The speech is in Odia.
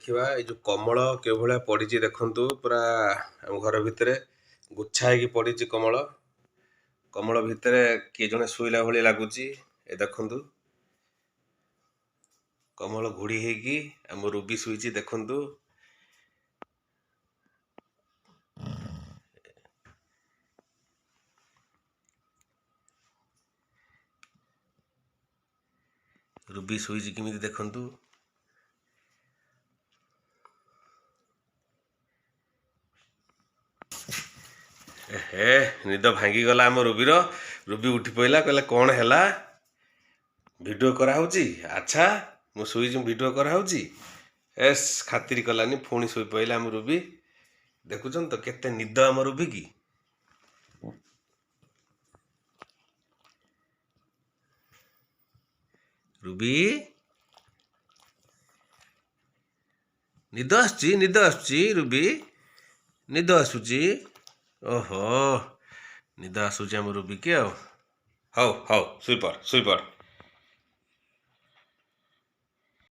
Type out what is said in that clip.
ଦେଖିବା ଏଇ ଯେଉଁ କମଳ କେଉଁ ଭଳିଆ ପଡ଼ିଛି ଦେଖନ୍ତୁ। ପୁରା ଆମ ଘର ଭିତରେ ଗୁଚ୍ଛା ହେଇକି ପଡ଼ିଛି କମଳ। କମଳ ଭିତରେ କିଏ ଜଣେ ଶୋଇଲା ଭଳି ଲାଗୁଛି। ଏ ଦେଖନ୍ତୁ, କମଳ ଘୋଡ଼ି ହେଇକି ଆମ ରୁବି ଶୋଇଛି ଦେଖନ୍ତୁ। ରୁବି ଶୋଇଛି କେମିତି ଦେଖନ୍ତୁ। ହେ, ନିଦ ଭାଙ୍ଗିଗଲା ଆମ ରୁବିର। ରୁବି ଉଠି ପଇଲା, କହିଲା କ'ଣ ହେଲା, ଭିଡ଼ିଓ କରାହେଉଛି? ଆଚ୍ଛା, ମୁଁ ଶୋଇଛି, ଭିଡ଼ିଓ କରାହେଉଛି। ଏସ୍ ଖାତିରି କଲାନି, ପୁଣି ଶୋଇ ପଇଲା ଆମ ରୁବି। ଦେଖୁଛନ୍ତି ତ କେତେ ନିଦ ଆମ ରୁବି କି। ରୁବି ନିଦ ଆସୁଛି, ନିଦ ଆସୁଛି ରୁବି, ନିଦ ଆସୁଛି। ଓହୋ, ନିଦ ଆସୁଛି ଆମ ରୁବିକି। ଆଉ ହଉ ହଉ, ଶୋଇପଡ଼ ଶୋଇପଡ଼।